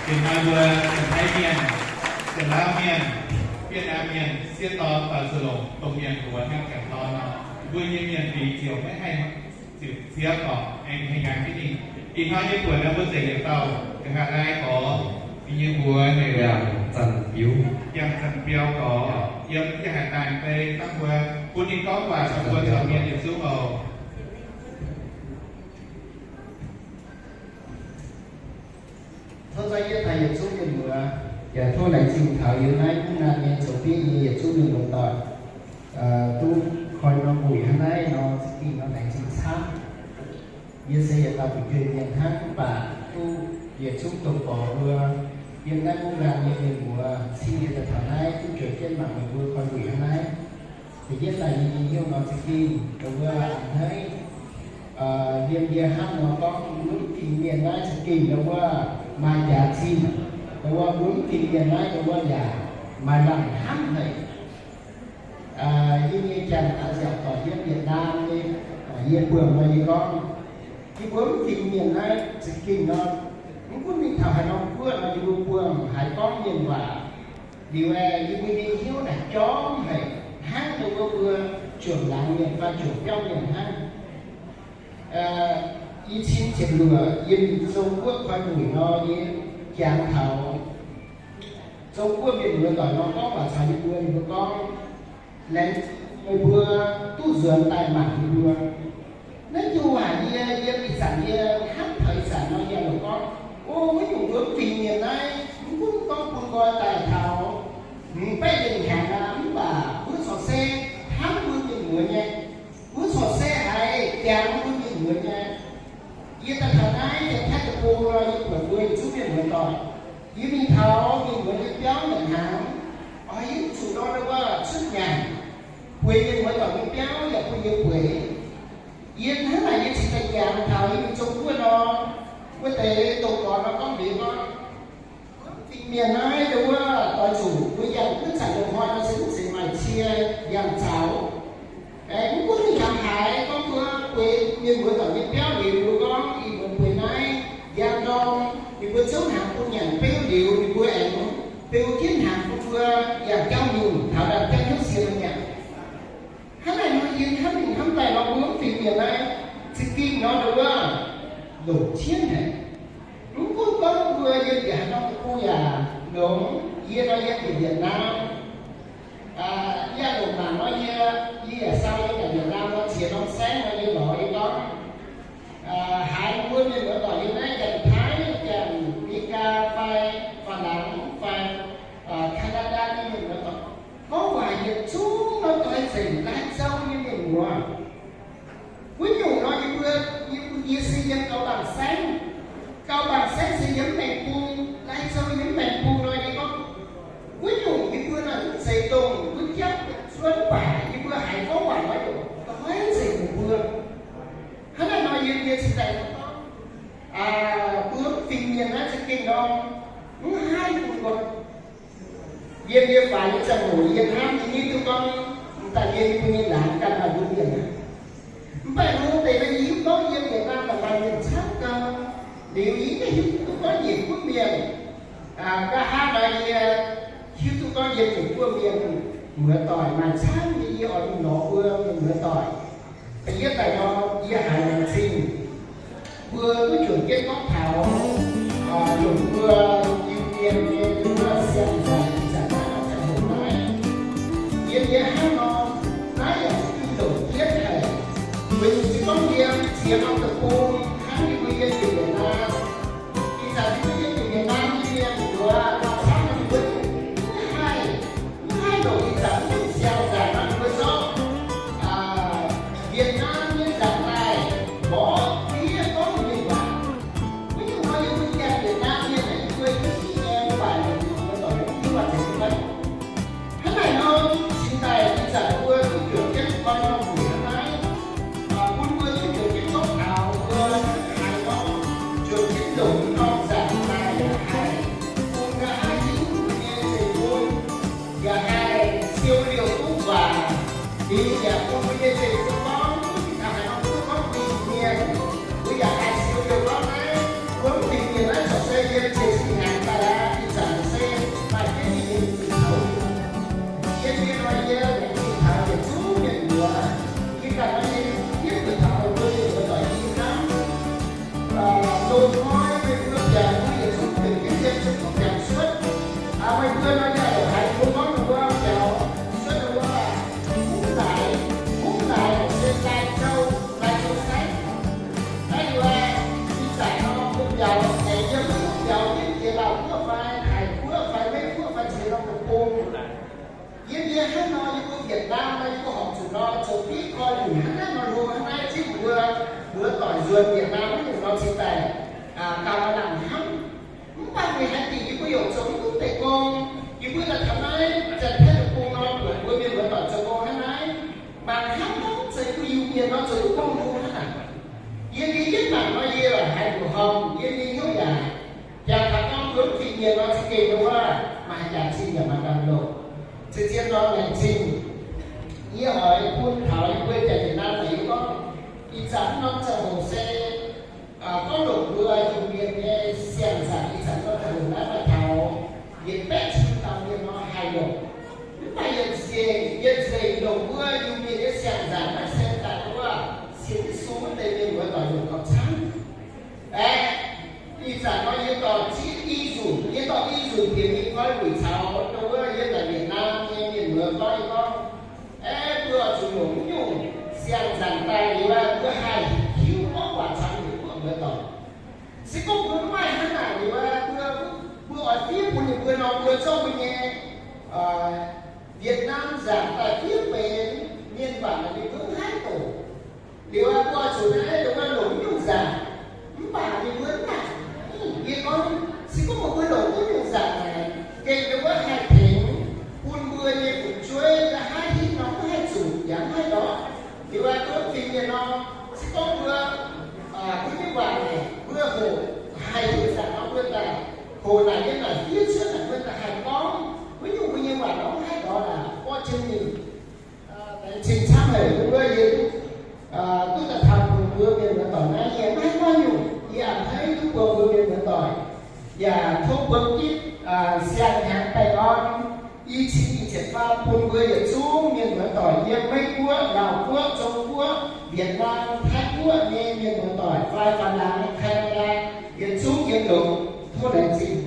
Ih hnoi mbuo Janx-Taiv mienh, Janx-Lauv mienh, Wietv^nam mienh sieqv dorn doix zuqc longc domh mienh mbuox hnangv janx dorn nor, mbuo nyei mienh fingx ziouc maiv haih ziouc zieqv gorqc, aengx haih nyanc jienv ninh. Ih hnoi nyei buonc naaiv mbuo zengc yietc dauh nqa'haav naaiv gorx, ninh nyei mbuox heuc Yangh Zanc Biaux, Yangh Zanc Biaux gorx, yiem yie haic daaih bei hnangv mbuo bun ninh gorngv waac caux mbuo caux mienh yietc zungv oc. Tov nzoih yie taux yietc zungv mienh muoz, yaac tov laengz zingh taux yiem naaiv Mungv Naanh nyei zoux bieiv nyei yietc zungv mienh muoz-doic, duqv koi norm wuic hnangv naaiv nor, za'gengh nor laengz zingh camv. Yie se yietc dauh fu'jueiv mienh hnangv, mv baac duqv yietc zungv dongh gorx mbuo yiem naaiv Mungv Naanh nyei mienh muoz cingv yie daaih taux naaiv duqv juangc jienv mangc meih mbuo koi wuic hnangv naaiv. Da'yietv daaih yie nyei hnyouv nor za'gengh ndau wuov a'hneiv, yiem yie hnamv nor gorngv mbuo mv fingx mienh naaiv za'gengh ndau wuov maaih jaax zinh, ndau wuov mbuo mv fingx mienh naaiv ndau wuov yaac maaih lamh hnamv haic. Yie nyei janx a'nziaauc doic yiem Yietc Naam nyei, yie buangh nor yie gorngv, yie mbuo mv fingx mienh naaiv za'gengh nor, mv gunv mingh taux haaix norm guoqv nor, yie mbuo buangh haiz gorngv mienh waac liuz, yie mbuo nyei hnyouv naaic jorm haic, hnangv ndau wuov mbuo juangc laangz mienh fai juangc biauv mienh hnangv. Yie cin ziepc luoqc yiem Zong-Guoqv koi wuic nor, yie jangx taux Zong-Guoqv mienh muoz-doic nor gorngv waac caux yie mbuo, ninh mbuo gorngv, laengz meih mbuo duqv nzuonx daaih mangc yie mbuo. Naaiv nyungc waac yie, yie ih zanc yie hnamv taux ih zanc nor, yie lorz gorngv, o, wuov nyungc mbuo mv fingx mienh naaiv, mv gunv gorngv bun nqoi daaih taux hmz baeqv lengh hnyangx aqv, mv baac wuov corc se hnamv bun mienh muoz nyei, wuov corc se haiz jangx bun mienh muoz nyei. Yie daaih taux naaiv Janx-Taiv deic-bung nor, yie buatc mbuo yietc zungv mienh muoz-doic, yie mingh taux mienh muoz nyei biauv nyanc hnaangx, oix yie zuqc nor wuov cuotv nyanc, bueix mienh muoz-doic nyei biauv yaac bun yie bueix. Yie hnangv naaic yie cingx daaih jangx taux yie mingh Zong-Guoqv nor, wuov deix dongh gorx nor gorngv mbuox yie gorngv, fingx mienh naaiv ndau wuov doix zuqc mbuo yangh wuov zanc loz-hnoi nor se mv zeiz maaih cie yangh zaux. Mv gunv ninh hnyangx haaix, gorngv mbuo bueix mienh muoz-doic nyei biauv liuz, mbuo gorngv ih muonz bueix naaiv njang ndorm, ninh mbuo zouv hnaangx bun nyanc beu liuz, ninh mbuo aengx beu jienv hnaangx bun mbuo yangh jauv nyungc taux ndaamv-jauv hnyouv sie nyanc. Hnangv naaic nor yie hnamv mingh hnamv daaih nor, mbuo mv fingx mienh naaiv za'gengh nor ndau wuov longc jienv haic. Mv gunv gorngv mbuo yiem bieqc haaix norm deic-bung yaac longx, yie nor yiem bieqc Yietc Naam, yie longc mangc nor yie, yie yaac sau yie naaic Yietc Naam nor ziex norm saengv nor yie lorz yie gorngv, haaix mbuo mienh muoz-doic yiem naaiv Janx-Taiv, Janx-Meigaa fai Faa^laangx fai Kaa^naa^ndaa nyei mienh muoz-doic, gorngv waac yietc zungv nor doix nzengc Lai Châu nyei mienh muoz. Wuov nyungc nor yie mbuo, yie mbuo, yie se yiem Gaux Mbaangc Saengv. Gaux Mbaangc Saengv se yiem Maengx Bung, Lai Châu yiem Maengx Bung nor yie gorngv, wuov nyungc yie mbuo naaic mv zeiz dongh wuov jauv cuotv, mv baac yie mbuo haiz gorngv waac nor yaac doix nzengc meih mbuo. Hnangv naaiv nor yie, yie cingx daaih gorngv, mbuo mv fingx mienh naaiv za'gengh nor, mv haih bun gorngv Yiem yie faix nyei ziangh hoc yie hnamv yie hiuv duqv gorngv, m'daaih yie mbuo nyei laangz ganh maaih mbuo mienh aqv. Mv baac mbuo deix naaiv yie hiuv gorngv yiem Yietc Naamh maaih mienh camv gau. Liuz yie maiv hiuv duqv gorngv yietc gunv mienh. Nqa'haav naaiv yie hiuv duqv gorngv yiem yietc gunv mienh muoz-doic maaih camv nyei, yie oix mingh lorz mbuo mienh muoz-doic. Da'yietv daaih nor, yie haiz laengz zingh mbuo duqv juangc jienv gorngv taux longc mbuo Iu-Mienh nyei mbuo siang-nzangc ih zanc naaiv ziangh hoc naaiv. Yie, yie hnangv nor, naaiv yaac za'gengh longc jienv haic. Weic zuqc se gorngv yie ziex norm deic-bung hnangv yie mbuo yiem Yietc Naamh, ih zanc yie mbuo yiem Yietc Naamh nyei mienh mbuox maaih camv nor mbuo mv haih, mv haih longc ih zanc mv siang-nzangc nor mbuo zorqv Yietc Naamh nyei nzangc daaih mborqv fiev gorngv mienh waac. Wuov nyungc nor yie mbuo janx Yietc Naamh mienh naaiv yie mbuo hiuv nyei, mv baac mienh muoz-doic mv hiuv maaih zeiz nyei. Hnangv naaic nor, cingx daaih ih zanc mbuo duqv juangc jienv koi norm wuic hnangv naaiv, bun mbuo duqv juangc jienv gorngv taux mbuo haaix nor juangc jienv longc norm nzangc daaih haiz bun nqa'haav hiuv mbuo nyei zeiv-fun, yaac haih siou liouh duqv waac, liuz yaac bun mbuo nyei zeiv-fun gorngv, mv baac haaix nor duqv gorngv mbuo Iu-Mienh, mbuo yaac haih siou liouh gorngv naaiv, mbuo mv fingx mienh naaiv corc se yiem jiez sin hnyangx daaih Guoqv fai Taiv Guoqv fai Meiv Guoqv fai ziex norm deic-bung. Yiem yie hnangv nor, yie mbuo Việt Nam nor, yie mbuo horpc zuqc nor zoux biv koi lunc hnangv naaiv nor, hlo hnangv naaiv, zipv mbuo, mbuo doic nzuonx Việt Nam maiv nyungc nor cingx daaih gauh maaih lamh hnamv. Mv baac weic haaix diuc yie mbuo yaac zoux mv duqv deic-bung. Yie mbuo daaih taux naaiv Janx-Taiv deic-bung nor, buatc mbuo mienh muoz doic zoux gong hnangv naaiv, mangc hnangv gorngv zoux yie mbuo Iu-Mienh nor zoux duqv gong hlo hnangv naaic. Yie mbuo yietv mangc nor yie haiz mbuoqc horngh, yie mbuo hnyouv yaac jangx taux gorngv mbuo mv fingx mienh nor za'gengh ndongc wuov maaih jaax-zinh yaac maaih ndaamv-loh. Cien-cien nor laengz zingh. Yie oix bun taux yie mbuo Janx-Việt Nam naaic yie gorngv, ih zanc norm ziangh hoc se gorngv longc mbuo Iu-Mienh nyei siang-nzangc, ih zanc norm ziangh hoc naaiv maaih taux yietc baeqv cin dauh mienh nor haih longc. Mv baac yietc nzengc, yietc nzengc longc mbuo Iu-Mienh nyei siang-nzangc naaiv se daaih wuov sienx Yesu wuov deix mienh muoz doic longc gauh camv. Aeqv, ih zanc nor yie dorh ziex i nzunc, yie dorh i nzunc bieqc mingh koi wuic caux ndongc wuov yiem naaic Việt Nam nyei mienh muoz gorngv, yie gorngv, aeqv, mbuo oix zuqc longc mv nyungc siang-nzangc daaih liuz, mbuo haih hiuv gorngv waac caux ninh mbuo muoz doic. Se gorngv mbuo mv maaih hnangv naaic liuz, mbuo, mbuo oix fiev bun ninh mbuo nor, mbuo zorqv mbuo nyei Việt Nam nzangc daaih fiev benx mienh waac, ninh mbuo mv haih doqc. Liuz mbuo oix zuqc naaiv ndongc wuov longc mv nyungc nzangc, mv baac ninh mbuo mv baac, yie gorngv, se gorngv mbuo longc mv nyungc nzangc naaic, gengh ndongc wuov haih tengx bun mbuo nyei fu'jueiv nqa'haav hingv nor mv haih zuqc yaac mv haih ndortv. Liuz mbuo fingx mienh nor, se gorngv mbuo, mbuo nyei waac naaic mbuo hoqc haih heuc nzangc nor, mbuo daaih hoqc naaic yiem naaic fiev cuotv naaic, mbuo daaih haih gorngv wuov nyungc mbuo nyei waac nor mv haih ndortv aqv, borqv jienv mingh. Laengz zingh camv haic, wuov yie duqv daaih taux bun mbuo mienh muoz doic naaiv, yie maiv gorngv nyungc, yie a'hneiv duqv bun mbuo mienh muoz doic. Yaac tov mbuo gitv siang-hnyangx baengh orn, i cin i ziepc faam bun mbuo yietc zungv mienh muoz doic yiem Meiv Guoqv, Laauh Guoqv, Zong Guoqv, Việt Nam, Taiv Guoqv nyei mienh muoz doic fai Faa^laa^en, Canada, yietc zungv yiem longx. Tov laengz zingh.